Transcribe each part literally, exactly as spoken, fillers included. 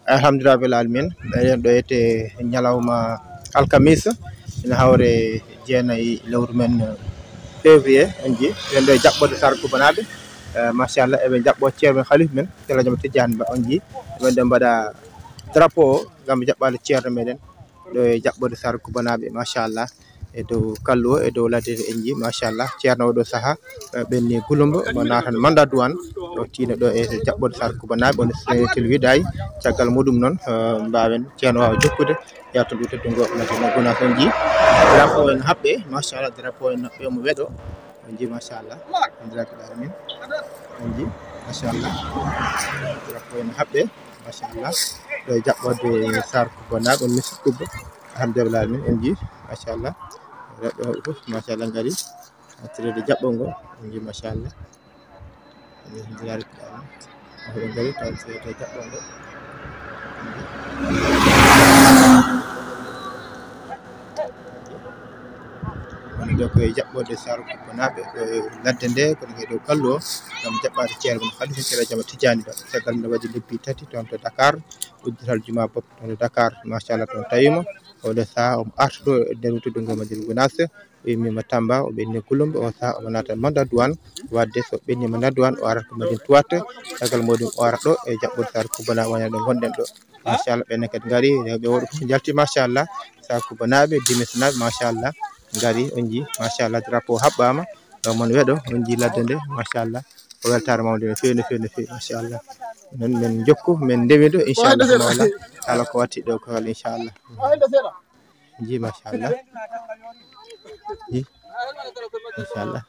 Alhamdulillah rabbil alamin. Eɗen ɗo ete ñalawma alkamis, ina hawre jeenayi lewru men février, on jii. Eɗen ɗo e jaɓɓorde Saare Kubanaaɓe. Eh, machallah, eɓe jaɓɓo ceerno men, Khalifa men, Seydi Ahmad Tidiane Ba, on jii. Eɗen ɗo mbaɗa drapeau o ngam jaɓɓaade ceerno meɗen ɗo e jaɓɓorde Saare Kubanaaɓe, machallah. E dow kalluwo, e dow ladde en jii, machallah. Ceerno oɗo saha, eh, ɓenni gulumbo, mo naatan mandat douane, o tiina ɗo e jaɓɓorde Saare Kubanaaɓe, on senitil wiɗaay, caggal muɗum noon, eh, mbaawen ceerno waawa jokkude, yaato ɗo teddungo Madina Gunaas on jii. Drapeau en haɓɓe, machallah, drapeau en haɓɓe mo weɗo, on jii, machallah. Alhamdulillah rabbil alamin. On jii, machallah. Drapeau en haɓɓe, machallah. Ɗo e jaɓɓorde Saare Kubanaaɓe, on Mister Kubba. Alhamdulillah rabbil alamin, on jii, machallah. Rewɓe hoɓɓe fof, machallah, ngari. Artirede jaɓɓo ngo, on jii, machallah. Alhamdulillah rabbil alamin. Hoɓe ngari, taw seeɗa jaɓɓo ngo. Woni ɗo koye jaɓɓorde Saare Kubanaaɓe, ko ladde nde, kono kadi dow kalluwo, ngam jaɓɓaade ceerno men Khalifa Seydi Ahmad Tidiane Ba. Caggal nde waɗi lebbi tati toon to Dakar, uddital juma boppo toon to Dakar, machallah, toon tawima. Oɗo saha omo arta ɗo e nder wuttude ngo Madina Gunaas, o immima Tamba, o ɓenni Gulumba, o saha omo naata mandat douane, wadde so ɓenni mandat douane, o arat ko Madina Tuwaat, caggal muɗum o ara ɗo e jaɓɓorde Saare Kubanaaɓe, wona ɗo ngonɗen ɗo. Machallah, ɓenne kadi ngari, rewɓe worɓe fof njalti, machallah. Saare Kubanaaɓe, Dimisnaaɓe, machallah, ngari, on jii, machallah, drapeau haɓɓama, ɗo mon weɗo, on jii ladde nde, machallah. Ko weltaare mawde no feewi, no feewi, no feewi, machallah. Noon men jokku, men ndewido, inchallah, mawla. Kala ko watti ɗo ko kala, inchallah. Ji, machallah. Ji, machallah.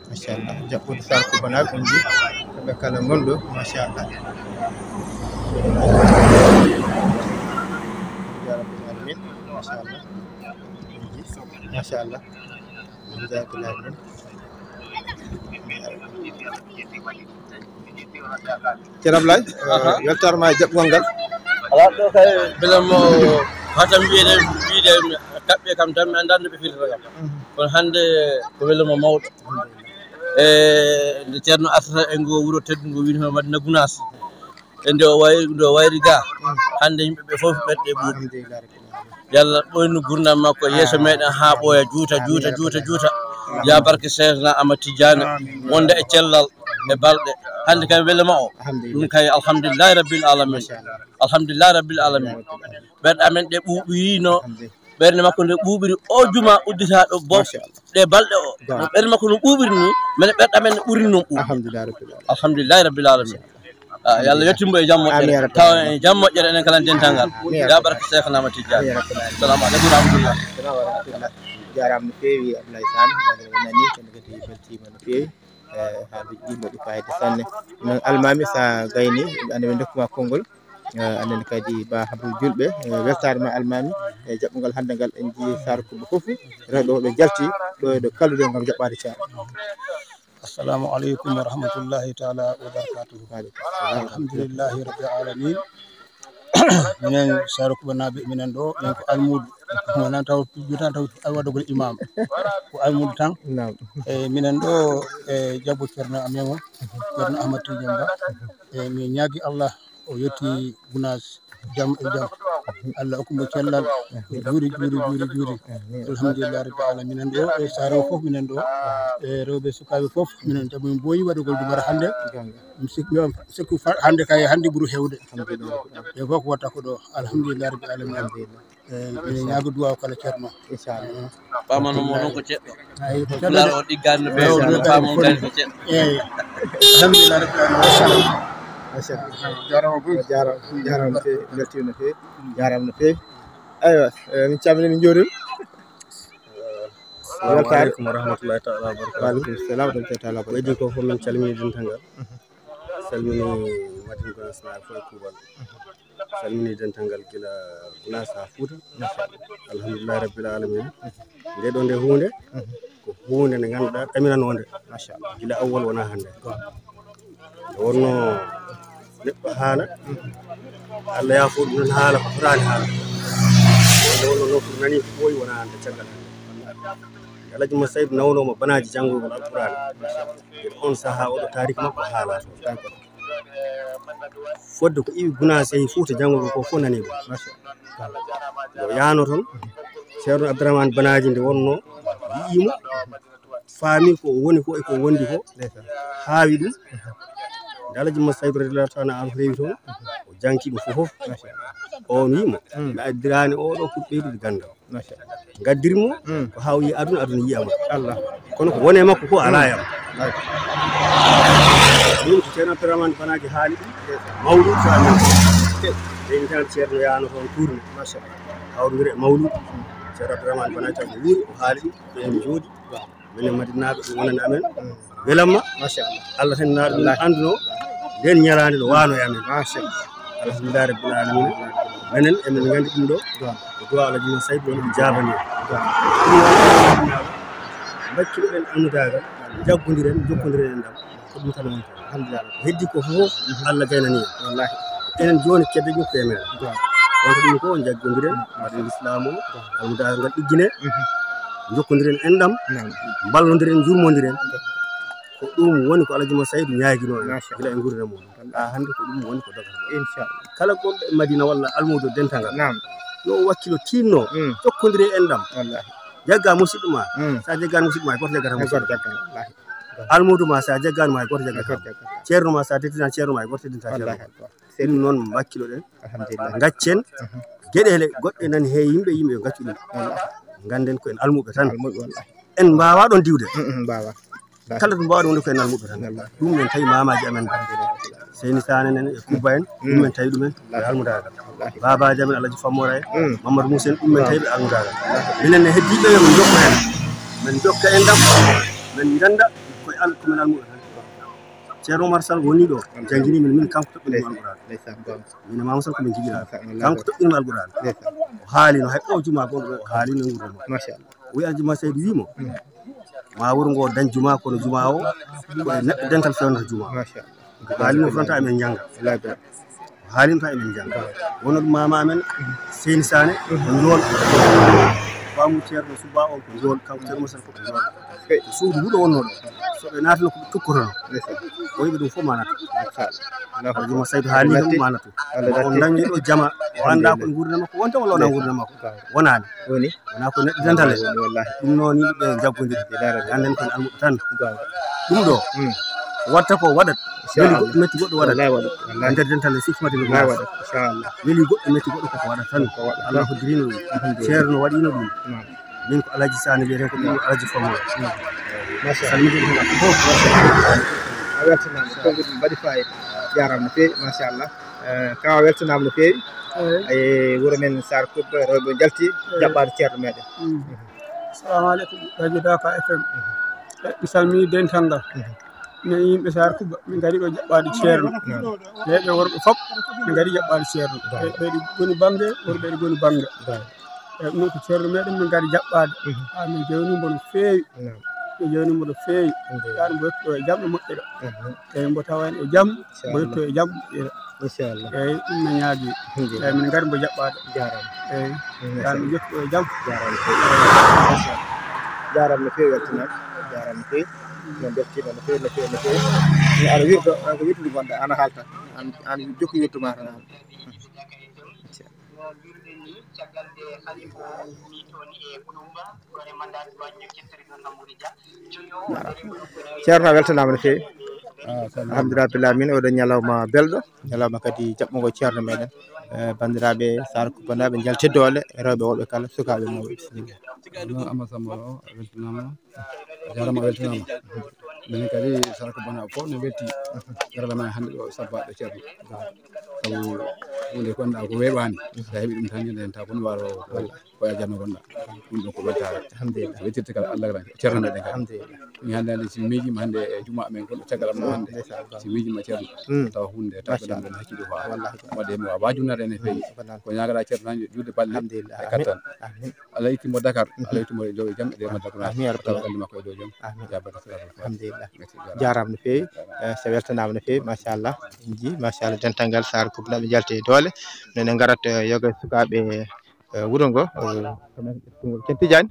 Machallah, jaɓɓude Saare Kubanaaɓe, on jii, kamɓe kala ngonɗo, machallah. Ya Rabbil Alamin, machallah. On jii, machallah. Jazakallah khair. Ceerno Ablaye, aha, weltaare ma e jaɓɓugol ngal. Alaa ɗo kay, mbele mo hatam wiyede, wiyde kaɓɓe kam tan, mi anndaa no ɓe firtata kam. Mhm. Kono hannde ko welo mo mawɗo. E nde ceerno artata e ngo wuro teddungo wiyetee Madina Gunaas. E nde o wayri, nde o wayri ga, mhm, hannde yimɓe ɓe fof ɓerɗe ɓuuɓi. Alhamdulillah. Yalla ɓoynu gurdam makko yeeso meɗen haa ɓooya, juuta, juuta, juuta, juuta. Ya barke Seydina Ahmad Tidiane, wonda e cellal, e balɗe. Hannde kay welo ma o. Alhamdulillah. Ɗum kay alhamdulillahi rabbil alamin. Machallah. Alhamdulillahi rabbil alamin. Ɓerɗe amen ɗe ɓuuɓirino. Alhamdulillah. Ɓernde makko nde ɓuuɓiri o juma udditaaɗo bof. Machallah. Ɗe balɗe o. Ga. No ɓernde makko no ɓuuɓiri ni, minen ɓerɗe amen ne ɓuri noon ɓuuɓi. Alhamdulillah rabbil alamin. Alhamdulillahi rabbil alamin. Ah, yo Allah yettin mo e jam moƴƴere. Amin, ya rabbal alamin. Tawa en jam moƴƴere, enen kala dental ngal. Amin, ya rabbal alamin. Ya barke Seekhna Ahmad Tidiane. Amin, ya rabbal alamin. Assalamu aleykum wa rahmatullah. Assalamu aleykum wa rahmatullah. Jaaraama no feewi, Ablaye Sane, nani, kono kadi beltiima no feewi. Eh, haaluuji ɗi mbaɗi faayiida sanne. Noon almaami, so a gayni, ɓe annda ɓe ndokkuma konngol. Eh, anen kadi Ba Abdul Julɓe, eh, weltaare ma almaami, e jaɓɓungal hannde ngal en njii Saare Kuba fof, rewɓe woɓɓe njalti ɗo e ɗo kalluɗo ngam jaɓɓaade ceerno. Assalamu aleykum wa rahmatullahi taala wa barakatuhu. Wa aleykum salam. Alhamdulillahi rabbil alamin. Minen Saare Kubanaaɓe, minen ɗo, min ko almuudo. Wonaa taw, wonaa taw waɗugol imaam. Ko almuudo tan. Naam. E minen ɗo, e jaɓɓo ceerno amen o, ceerno Ahmad Tidiane Ba. E mi ñaagi Allah, o yetti Gunaas jam e jam. Allah hokku mo cellal. Juuri, juuri, juuri, juuri. Alhamdulillahi rabbil alamin. Minen ɗo, e saare o fof minen ɗo. E rewɓe sukaaɓe fof, minen jaɓɓo min mbooyi waɗugol dumara hannde. Mi sik-, mi sikku fa-, hannde kay, hannde ɓuri heewde. E fof ko watta ko ɗo. Alhamdulillahi rabbil alamin. E, minen ñaago duwaaw kala ceerno. Inchallah. Pamano mo ɗon ko ceɗɗo. Eyi, ko pulaar o ɗiggaani no feewi, kono paamo ngari ko ceɗɗo. Eyi. Alhamdulillah rabbil alamin. Machallah. Machallah. Jaaraama boy. Jaaraama, jaaraama no feewi, weltiima no feewi. Jaaraama no feewi. Aywa, eh, min calmini, min njuuriima. Assalamu aleykum wa rahmatullahi taala wa barakatuh. Wa aleykum salam wa rahmatullahi taala wa barakatuh. Ko heddi ko fof min calmini dental ngal. Salmini Madina Gunaas naaɓe fof e kuuɓal. Salmini dental ngal gila Gunaas haa Fuuta. Alhamdulillahi rabbil alamin. Nde ɗo nde huunde ko huunde nde ngannduɗaa ɗaminanoonde. Machallah. Gila awwal wona hannde. Nde wonno Neɗɗo haala, Allah yaafo ɗum, noon haala ko fotaani haala. Wonde wonno nofru nani ko ɓooyi, wona hannde caggal hannde. Alhaji Masaydu nawnooma banaaji janngugol Alquraan. E on sahaa oɗo taariik makko haalaa toon. Fodde ko iwi Gunaas e Fuuta janngugol ko fof nani ɗum. Nde o yaano toon, Ceerno Abdourahmane Banaaji nde wonno yi'ii mo, faami ko o woni ko e ko o wondi ko, haawi ɗum. Nde Alhaji Masaydu radiyallahu ta'ala anhu rewi toon, o jangti ɗum fof fof. On wi'i mo, mi addiraani oɗo pour ɓeydude ganndal. Ngaddir mo ko haa o yiya aduna, aduna yiya mo. Allah. Kono ko woni e makko ko alaa e am. Ɗum ko Ceerno Abdourahmane Banaaji haali ɗum. Mawluud ko amen. Ɓe tan Ceerno yaano toon tourné. Hawrondire e Mawluud. Ceerno Abdourahmane Banaaji tan ko wuuri, o haali ɗum. Ɓe en jooɗi. Minen Madinaaɓe, ɗum wonani amen welamma. Machallah. Allah tan naaɗo ɗum annduno nden ñalaande no waano e amen. Machallah. Alhamdulillahi rabbil alamina. Menen emin nganndi ɗum ɗo. Ko du'a Alhaji Masaydu woni ɗum jaabani. Mbakkiloɗen almudaagal, jaggondiren, jokkondiren enɗam. Ko ɗum tan woni. Alhamdulillah. Ko heddi ko fof, Allah gaynani en. Wallahi. Enen jooni kedde ƴukke e men. Wonko ɗum ko jaggondiren, waɗen lislaam o, almudaagal ngal ɗiggine, jokkondiren enɗam, mballondiren, njurmondiren. Ko ɗum woni ko Alhaji Masaydu ñaaginoo en gila e nguurndam mum. Haa hannde ko ɗum woni ko dogata. Inchallah. Kala gonɗo e Madina walla almuudo dental ngal, yo o wakkilo tinno, jokkondire enɗam. Wallahi. Jagga musidɗo ma, so a jaggaani musidɗo ma, hay gooto jaggata musidɗo ma. Almuudo ma, so a jaggaani mo, hay gooto jaggata mo. Ceerno ma, so a teddinaani ceerno ma, hay gooto teddinta ceerno ma. Ɗum noon mbakkiloɗen. Alhamdulillah. Ngaccen geɗeele goɗɗe nani he yimɓe, yimɓe yo ngaccu ɗum. Ngannden ko en almuɓe tan. Almuɓe, wallahi. En mbaawaa ɗoon diwde. Mbaawaa. Kala ɗum mbaawɗo wonde ko en almuɓe tan. Ɗum en tawi maamaaji amen. Seyni Saane en e Kubba en, ɗum en tawi ɗumen e almudaagal. Baabaaji amen Alhaji Fammora en, Mamadou Moussa en, ɗum en tawi ɓe almudaagal. Minen ne heddiiɓe yo min njokku heen. Min njokka enɗam, min ngannda ko e al-, ko min almuɓe tan. Ceerno Oumar Sall woni ɗo, janngini min, min kanko toɓɓini mo Alquraan. Min e Mamadou Sall ko min njiɗira. Kanko toɓɓini mo Alquraan. O haalino, hay o juma gonɗo o haalino e nguurndam makko. Machallah. O wi'i Alhaji Masaydu wi'i mo, ma wuro ngo dañ juma, kono juma o ko e neɗɗo dental fewnata juma. Machallah. O haalino fronta amen njannga. O haalino tan emen njannga. Wonno ɗum maama amen Seyni Saane ko njool. Baamu Ceerno Suba on ko njool, kanko Ceerno Masal ko njool. Ko suudu huɗo wonno ɗo. So ɓe naatano ko ɓe tukkotono. O yiɓe ɗum fof manata. Alhaji Masaydu haali ɗum manata. O dañi ɗo jama, o annda ko nguurndam makko wonta walla wona nguurndam makko. Wonaani. Woni? Wona ko neɗɗo dentale. Woni, wallahi. Ɗum noon yimɓe ɓe njaggondirii. Ganden kon almuɓe tan. Ɗum ɗo watta ko waɗat. Weli goɗɗo metti goɗɗo waɗat. Wallahi waɗat. E nder dentale sifmate no wallahi waɗat. Inchallah. Weli goɗɗo metti goɗɗo koko waɗat tan. Ko waɗat. Allah hoddirino ɗum. Alhamdulillah. Ceerno waɗino ɗum. Min ko Alhaji Sane wiyeten ko ɗum Alhaji Famo. Machallah. Salminde ɗum fof. A weltanaama. Konngol ɗum mbaɗi fayida. Jaaraama no feewi, machallah. Eh, kaw a weltanaama no feewi. Eyi. E wuro men Sar Kubba, rewɓe njalti, eyi, jaɓɓaade ceerno meɗen. Mm. Salamu aleykum, Radio Daka F M. E, mi salmini dental ngal. Min yimɓe Sar Kubba, min ngari ɗo jaɓɓaade ceerno. Rewɓe worɓe fof, min ngari jaɓɓaade ceerno. E, ɓeyɗo goni bannge, worɓe ɓeyɗo goni bannge. E, ɗum ko ceerno meɗen min ngari jaɓɓaade. Haa min jewnimo no feewi. Min jewnimo no feewi. Yaani mbo yettuɗo e jam e moƴƴere. Eyi, mbo tawa en e jam, mbo yetto e jam. Inchallah. Eyi, ɗum no ñaagi. Alhamdulillah. Eyi, min ngari mbo jaɓɓaade. Jaaraama. Eyi, yaani mbo yettuɗo e jam. Jaaraama. Jaaraama no feewi, weltanaama. Jaaraama no feewi. Min mbeltiima no feewi, no feewi, no feewi. Aɗa wirdo, an ko wirdude ngonɗa, ana haalta. An, an jokki wirdu ma tan. Ceerno, a weltanaama no feewi. Ah, salmini. Alhamdulillah, rabbil alamin, oɗo ñalawma belɗo, ñalawma kadi jaɓɓungo ceerno meɗen. Eh, banndiraaɓe Sar Kubbanaaɓe, njalti doole, rewɓe, worɓe kala, sukaaɓe, mawɓe, bisimilla. Noon Amadou Samba o, a weltanaama. A jaaraama, a weltanaama. Minen kadi Sar Kubbanaaɓe fof ne welti garla ma hannde ɗo sabbaɗo ceerno. Sabu huunde ko anndaa ko weeɓaani. So a heɓii ɗum tan, ñande hen taw ko no waaro ko e aljanna ngonɗa. Ɗum ɗo ko weltaare. Alhamdulillah. Wettirte kala Allah kala ceerno meɗen kala. Alhamdulillah. Mi hannde hannde si miijima hannde e juma amen gonɗo caggal am ɗo hannde. Ndeysaan. Si miijima ceerno. Mm. Tawa huunde tawa ko ɗum ɗon hakkille ko waɗde mi wawa jumnade en e feewi. Ko ñaagata ceerno tan juuɗe balɗe. Alhamdulillah. E kattan. Amin. Allah itti mo Dakar, Allah itti mo e dow e jam, e dow Madina. Amin, ya rabbal alamin. Tawa ɓalli makko e dow jam. Amin. Ya barka Siraatul Faatiha. Alhamdulillah. Jaaraama no feewi, eh, so weltanaama no feewi, machallah. En njii, machallah, dental ngal Saare Kubbanaɓe njalti e doole. Noon en ngarat, eh, yoga e sukaaɓe, eh, wuro ngo, eh, Ceerno Tijaani.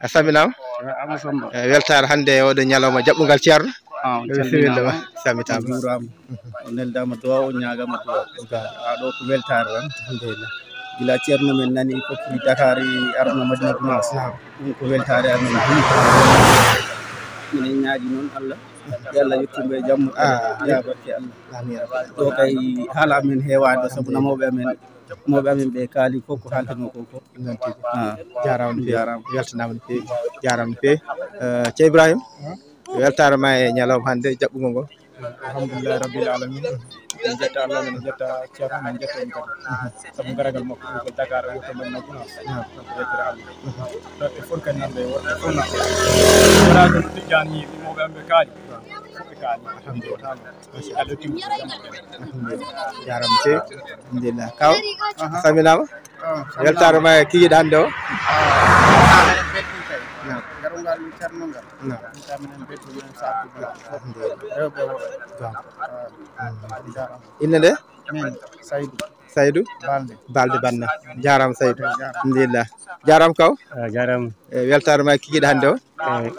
A salminaama. Eh, Amadou Samba. Eh, weltaare hannde e oɗo ñalawma jaɓɓungal Ceerno. Ah, on Bisimilla ma, calminaama. Salmitaama. On juuraama. On neldaama duwaaw, on ñaagaama duwaaw. Ga. Ah, ɗo ko weltaare tan. Alhamdulillah. Gila Ceerno men nani fof ni Dakar i arno Madina Gunaas. Naam. Ɗum ko weltaare amen. Minen ñaagi noon Allah. Yo Allah yettu mbo e jamma. Ah, ya barke Allah. Amin. Ɗo kay haala amen heewaani ɗo sabu namooɓe amen, mawɓe amen ɓe kaali fof ko haaltanoo ko ko. Noon tigi. Ah. Jaaraama no feewi. Jaaraama. Weltanaama no feewi. Jaaraama no feewi. Eh, Ceerno Ibrahima, weltaare ma e ñalawma hannde jaɓɓungo ngo. Alhamdulillahi rabbil alamin. En jetta Allah, men jetta Ceerno, men jetta en kadi. Sabu garagal makko ɗo ko Dakar, o wurto Madina Gunaas. Naam. Donc, yettere Allah. Ɗo ɓe fof kadi nan ɓe worɓe fof nan. Wala ko Tijjaani, ɗum ɓe kaali. Fof ɓe kaali. Alhamdulillah. Alhamdulillah. Jaaraama sey. Alhamdulillah. Kaw, salminaama. Ah, weltaare ma e kikiiɗe hannde o. Ah, eɗen beltii kay. Naam. Garungal Ceerno ngal. Naam. Ɗum kam minen beltii, minen saabti ɗum. Alhamdulillah. Rewɓe e worɓe. Naam. Ah, jaaraama. Innde nde? Min, Saydu. Saydu? Balde. Balde Banna. Jaaraama Saydu. Jaaraama. Alhamdulillah. Jaaraama kaw. Ah, jaaraama. Eh, weltaare ma e kikiiɗe hannde o. Eh,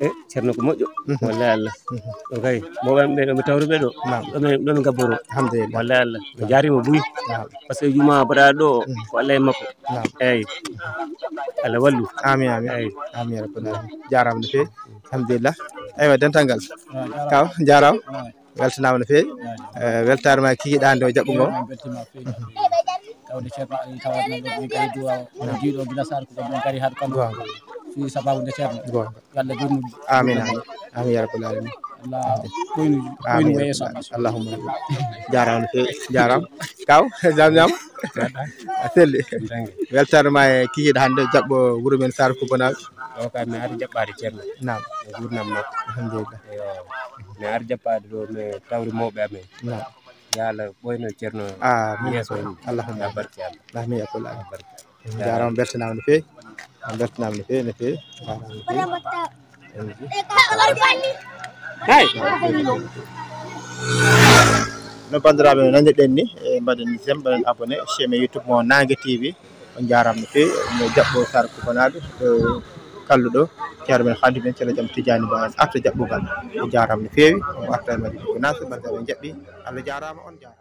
Eh, Ceerno ko moƴƴo. Mhm. Wallahi Allah. Mhm. Ɗo kay, mawɓe am ɓe ɗo mi tawri ɓe ɗo. Naam. Ɗo mi, ɗo mi gabboro. Alhamdulillah. Wallahi Allah. Mi jaarima buy. Naam. Parce que juma baɗa ɗo, mhm, ko Allah e makko. Naam. Eyyi. Allah wallu. Amin, amin. Eyyi. Amin, ya rabbal alamin. Jaaraama no feewi. Alhamdulillah. Eywa, dental ngal. Ah, jaaraama. Kaw, jaaraama. Ah. Weltanaama no feewi. Eyyi. Eh, weltaare ma kikiiɗe hannde o jaɓɓungo. Eyyi, min beltima feewi. Tawde Ceerno ari tawat men ɗo, min kadi duwa, o jiiɗo gila Saare Kubbanaɓe, min kadi haɗo kano. Goonga. Fii sababu nde Ceerno. Goonga. Yo Allah juutnu. Amin, amin. Amin, ya rabbal alamin. Allah ɓoynu, ɓoynu mo yeeso. Allahumma amin. Jaaraama no feewi. Jaaraama. Kaw, jam jam. A selli. Weltaare ma e kikiiɗe hannde jaɓɓo wuro men Saare Kubbanaɓe. O kay mi ari jaɓɓaade Ceerno. Naam. E gurdam makko. Alhamdulillah. Yo, mi ari jaɓɓaade ɗo, mi tawri mawɓe amen. Naam. Yo Allah ɓoyno Ceerno. Amin. Yeeso en. Allahumma. Ya barke Allah. Amin ya rabbal alamin. Barke. Jaaraama, beltanaama no feewi. Beltanaama no feewi, no feewi. Jaaraama no feewi. Hey. No banndiraaɓe no nanirɗen ni, e mbaɗen j'aime, mbaɗen abonné, chaîne YouTube mo Naange T V. On jaaraama no feewi, no jaɓɓo Saare Kubbanaɓe, ɗo kalluɗo, Ceerno men Haadi men, Ceerno Jam Tijaani Ba, en arta jaɓɓugal. On jaaraama no feewi, on arta e Madina Gunaas, banndiraaɓe en jaɓɓi. Allah jaaraama, on jaaraama.